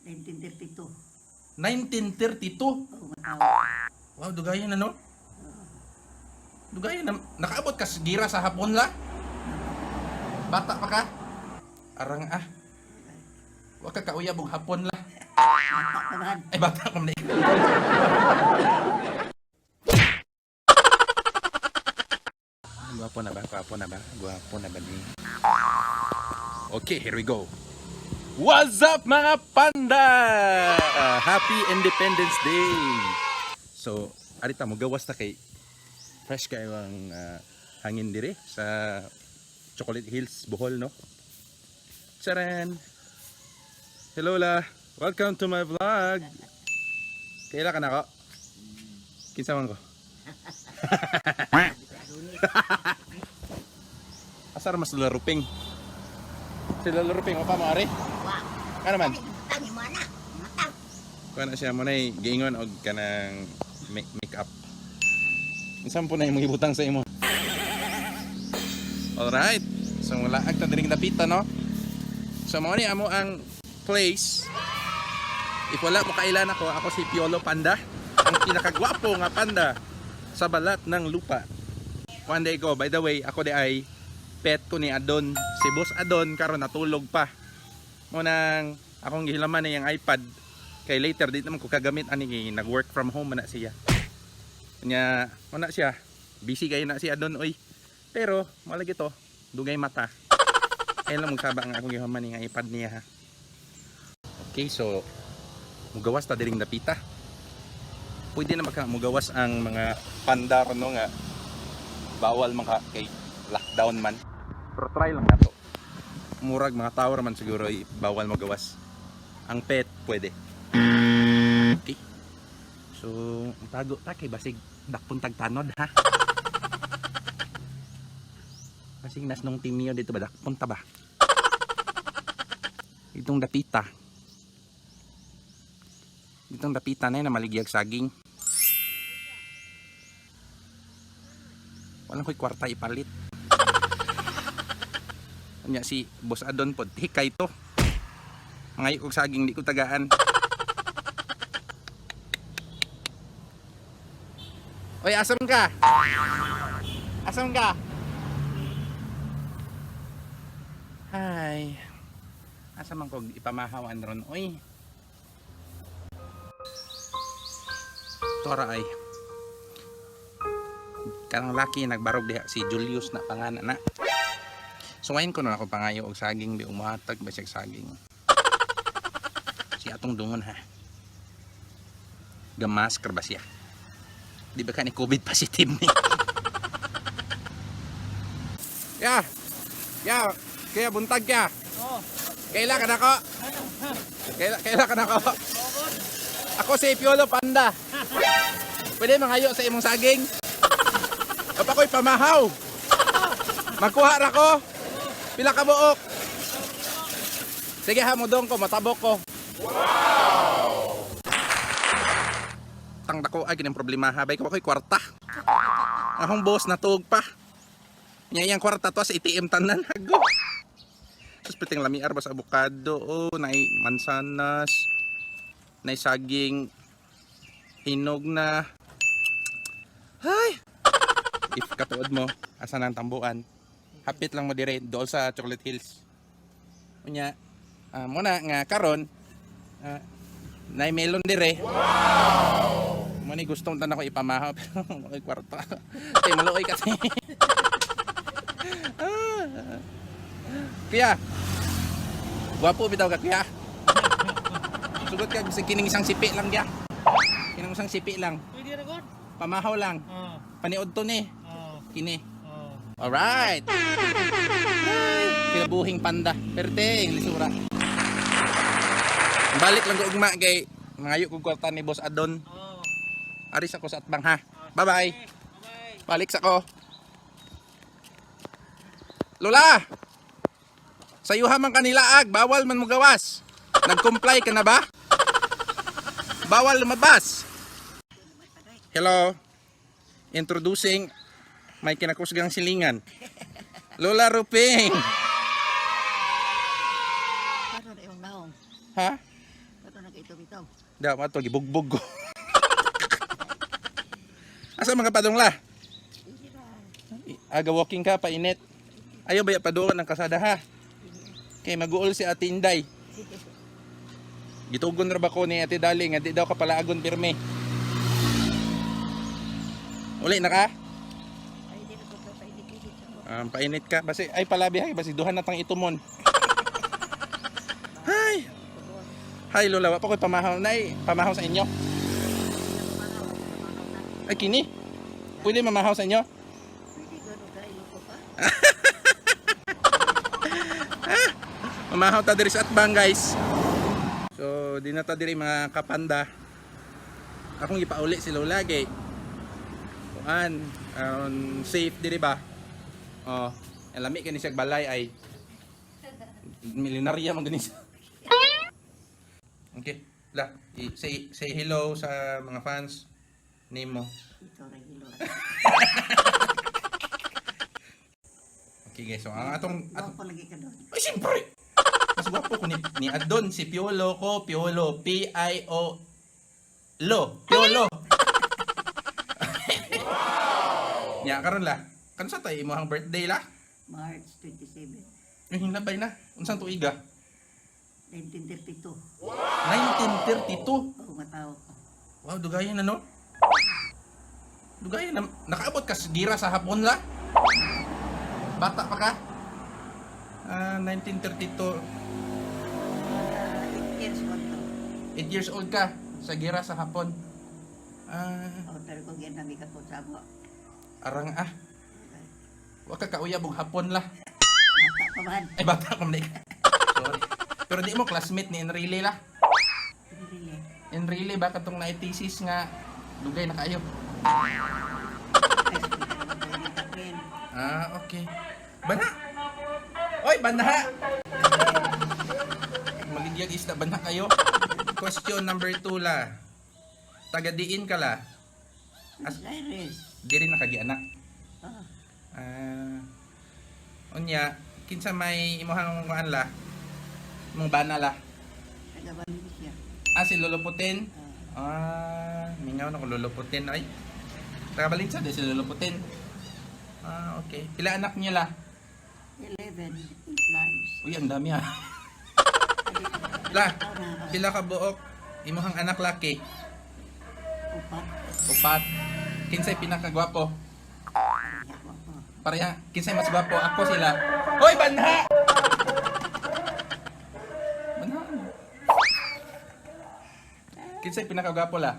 1932. 1932. Oo, matao. Wow, dugayan na, no? Dugayan na. Nakaabot ka sa gira sa hapon la? Bata pa ka? Arang ah. Wa ka kauyab og hapon la. Bata pa man. Ay, bata pa man. Gwapo na ba? Gwapo na ba? Gwapo na ba ni? Okay, here we go. What's up, mga panda? Happy Independence Day! So, arita mo gawas ta kay fresh kayo ang hangin dire sa Chocolate Hills, Bohol, no? Charan! Hello la! Welcome to my vlog! Kaila ka na ko? Kinsa man ko? Asar mas Lola Ruping? Si Lola Ruping, wapa mo ari? Wa. Ano man? Tangi mo na. Matang. Kuha na siya mo na giingon og kanang make up. Unsa man po na imong ibutang sa imo? Alright. So mula ta diring dapita, no? So mao ni amo ang place. If wala mo kailan ako, ako si Piolo Panda, ang pinakagwapo nga panda sa balat ng lupa. One day ko, by the way, ako di ay pet ko ni Adon. Si Boss Adon karon natulog pa. Mo nang akong gihilaman na iyang iPad kay later di naman ko kagamit ani kay nag-work from home man na siya. Nya, mo na siya. Busy kayo na si Adon oy. Pero malagi to, dugay mata. Ay lang magsaba ang akong gihilaman nga iPad niya ha. Okay, so mugawas ta diring dapita. Pwede na maka mugawas ang mga panda no nga bawal man ka kay lockdown man. Pero try lang nato. Murag mga tower man siguro ay bawal magawas. Ang pet pwede. Okay. So, ang tago ta kay basig dakpon tag tanod ha. Basig nas nung team niyo dito ba dakpon ta ba? Itong dapita. Itong dapita na yun na maligyag saging. Walang ko'y kwarta ipalit. Nya si Boss Adon pod hikay to. Mangayo kog saging di ko tagaan. Oy, asam ka? Asam ka? Hi. Asa man kog ipamahawan ron oy? Tora ay. Kanang laki nagbarog diha si Julius na pangana na. So ngayon ko na ako pangayo og saging di umuhatag ba siya og saging. Si atong dungon ha. Gamasker ba siya? Di ba ka ni COVID positive ni? Ya. Ya, kaya buntag ya. Oh. Kaila ka nako. Kaila ka nako. Ako si Piolo Panda. Pwede mangayo sa imong saging. Apa ko'y pamahaw. Magkuha ra ko. Pila ka buok. Sige ha, mudong ko, matabok ko. Wow! Tang dako ay kining problema ha, bay ko ako'y kwarta. Akong boss natuog pa. Nya iyang kwarta to sa ATM tanan hago. Sus piting lamiar ba sa avocado, oh, nay mansanas, nay saging hinog na. Hay. If katuod mo, asa na ang tambuan? Hapit lang mo dire dool sa Chocolate Hills. Unya, mo na nga karon nay melon dire. Wow! Mo ni gustong tan ako ipamahaw pero ay kwarta. Kay maluoy kasi. Ah. Kuya. Gwapo bitaw ka kuya. Sugot ka sa kining isang sipi lang diya. Kining isang sipi lang. Pwede na god. Pamahaw lang. Oo. Paniod to ni. Oo. Kini. Oo. Alright. Ay, kinabuhing panda. Perte, lisura. Balik lang ko ugma kay mangayo kog kwarta ni Boss Adon. Oo. Aris ako sa atbang ha. Bye-bye. Bye-bye. Balik sa ko. Lola! Sayuha man kanila ag, bawal man mugawas. Nag-comply ka na ba? Bawal lumabas. Hello. Introducing may kinakusgang silingan. Lola Ruping. Karon imong naong. Ha? Ito nag-ito-ito. Daw ato gibugbog ko. Asa mga padong la? Aga walking ka painit. Ayaw ba paduon ang kasada ha? Kay maguol si Ate Inday. Gitugon ra ba ko ni Ate Dali nga di daw ka palaagon pirmi. Uli na ka? Ay, di na ko pa painit-init ako. Painit ka. Basi ay palabi hay basi duha na tang itumon. Hay. Hay Lola, wa pa ko'y pamahaw na pamahaw sa inyo. Ay kini. Pwede mamahaw sa inyo? Pwede gano'n ka, ko pa. Mamahaw ta diri sa Atbang, guys. So, di na ta diri mga kapanda. Akong ipauli si Lola kay kuan, safe diri ba? Oh, lami kani siya balay ay milyonarya man gani siya. Okay, la, say say hello sa mga fans nimo. Ito rin hilo. Okay guys, so ang atong Gwapo lagi ka doon. Ay, siyempre! Mas gwapo ko ni Adon, si Piolo ko, Piolo, P-I-O, Lo, Piolo. Nya, karon la. Kansa tayo imong birthday la? March 27, Yung hinlabay na. Unsang tuiga? 1932. 1932. Oo, matawa ko. Wow, dugayan na no? Dugayan na. Nakaabot ka sa gira sa hapon la? Bata pa ka? Ah, 1932. 8 years old to. 8 years old ka sa gira sa hapon. Ah, Oh, pero kung yan nami ka po sa amo. arang ah. Wa ka kauyab og hapon lah. Bata pa man. Ay bata ka man ka. Sorry. Pero di mo classmate ni Enrile lah. Hindi rin. Enrile ba katong na thesis nga dugay na kayo. Ay, school ka naman tayo dito, friend. Ah, okay. Bana. Oy, banha. Maligyag isda banha kayo. Question number 2 la. Taga diin ka la. As- Cyrus. Diri na kagianak. Oh, Ah. Unya, kinsa may imuhang kuan la? Imong bana la. taga Valencia. Ah, si Lolo Putin. Ah, Ah, mingaw na ko Lolo Putin ay. Taga Valencia di si Lolo Putin. Ah, okay. Pila anak niya la? 11 lives. Uy, ang dami ah. La, pila ka buok imuhang anak laki? Upat. Upat. Kinsay pinakagwapo? Pareha ko ako. Pareha, kinsay mas gwapo? Ako sila. Hoy, banha! Banha. Ano? Kinsay pinakagwapo la?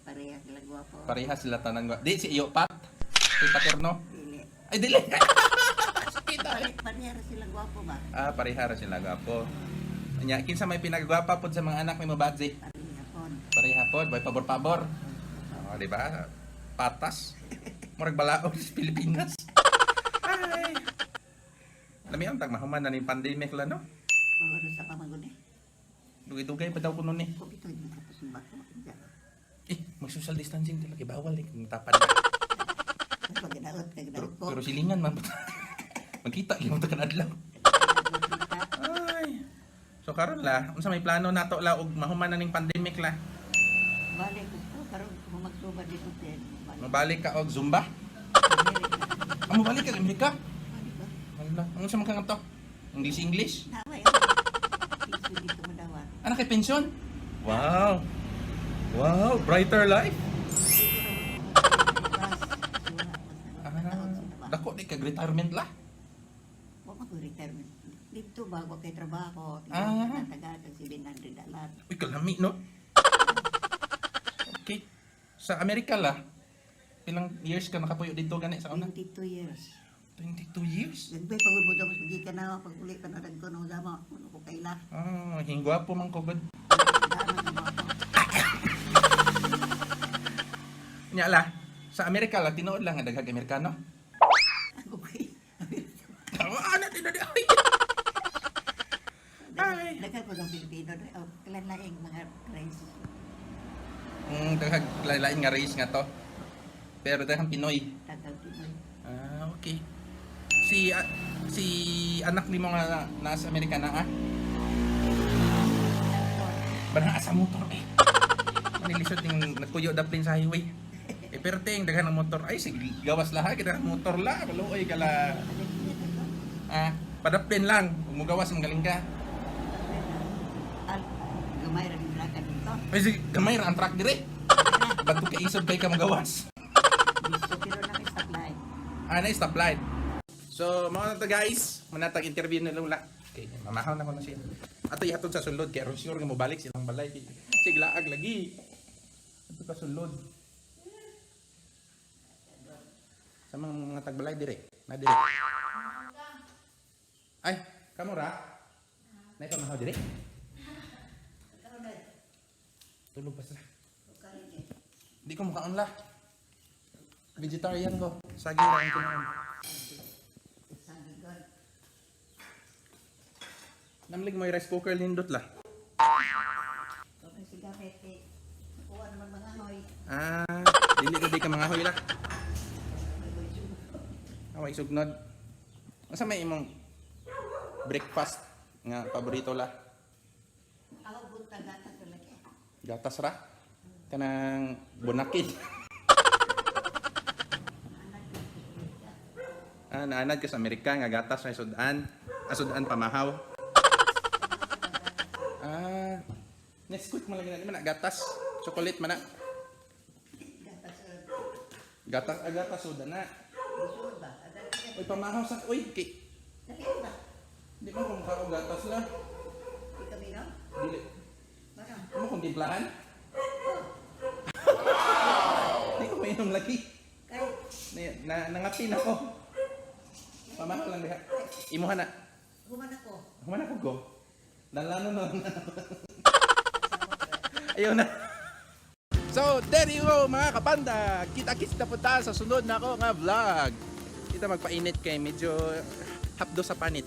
Pareha sila gwapo. Pareha sila tanan gwapo. Di si iyo pat. Si paterno. Dili. Ay dili. Sakit ay. Pareha ra sila gwapo ba? Ah, pareha ra sila gwapo. Anya, kinsa may pinagwapa pod sa mga anak ni Mabadzi? Pareha pon. Pareha pod, bay pabor-pabor. Oh, di ba? Patas. Murag balaod sa Pilipinas. Ay. Lami ang tag mahuman na ning pandemic la no. Mga sa pamagod eh. Dugay-dugay pa daw kuno ni. Kung ito hindi tapos ng bato. Eh, mag social distancing talaga bawal eh kung tapan. Pag ginaot, Pero, kaginaot ko. pero silingan man. Magkita gyud mo kan adlaw. Ay. So karon la, unsa may plano nato la og mahuman na ning pandemic la? Balik ko, karon kung magsuba dito din. Balik. Mabalik ka og Zumba? Amerika. Ah, mabalik ka Amerika? Balik ba? Wala. Ang unsa man kang to? English English? Dawa yun. Piso dito mo dawa. Anak kay pensyon? Wow. Wow, brighter life. Dito na mo. Ah, dako di kag retirement la. Wa man ko retirement. Dito ba wa kay trabaho. Ah. Tagaan kag 700 dollars. Uy, kalami no. Okay. Sa Amerika la, pilang years ka nakapuyo dito gani sa una? 22 years. 22 years. Nagbay pagod mo damo sa gikan na pag uli ka na dagko no damo. Ano ko kaila. Ah, hingwapo man ko gud. Daan ang mga Nya la, sa Amerika la tinuod lang nga daghang Amerikano. Ako kay. Ano tinuod ay. Ay. Daghan ko sa Pilipino. Oh, Kailan laing mga race. Daghang lain nga race nga to. Pero daghang Pinoy. Daghang Pinoy. Ah, okay. Si ah, si anak ni mo nga nasa Amerika na ah. Banaa sa motor eh. Manilisod ning nagpuyo daplin sa highway. Eh pero ting daghan ng motor ay sige gawas laha kita motor la maluoy ka la. Ah, padaplin lang mugawas ang galing ka. Al, gamay ra ni ka dito. Ay sige gamay ra ang truck dire. Bato kay isod kay ka magawas. Gusto pero na kay supply. Ah, na stoplight. So, mga na to guys, manatag interview na lula. Okay, mamahaw na ko na siya. Ato ihatod sa sulod kay aron sure nga mobalik silang balay. Siglaag lagi. Ato pa sulod. Sa mga tagbalay dire, na dire. Ay, kamo ra? Nay pamahaw dire? Tulog pa sila. Di ko mukaon la. Vegetarian ko. Saging ra ang kinaon. Namlig mo yung rice cooker nindot la. Ah, dili ko di ka mga hoy la. Away sugnod. Asa may imong breakfast nga paborito la? Ako buntag gatas lagi. Gatas ra. Kanang bunakid. Ah, naanad ka sa Amerika nga gatas na sudan. Asudan pamahaw. Ah, Nesquik man lagi na man na, gatas. Chocolate man na. Gatas Gatas ah, gatas sudan na. busod ba? Uy, pamahaw sa uy, kay Dali ba? di man kung mukha gatas la. Di kami no? Dili. Mano? Ano kung timplahan? Di ko mainom lagi. Kay Na, na, nangapin ako. Pamahaw lang diha. Imuha na. human ako. Human ako go. Lalano na lang. Ayaw na. So, there you go mga kapanda. Kita-kits na punta sa sunod na ako nga vlog. Kita magpainit kay medyo hapdo sa panit.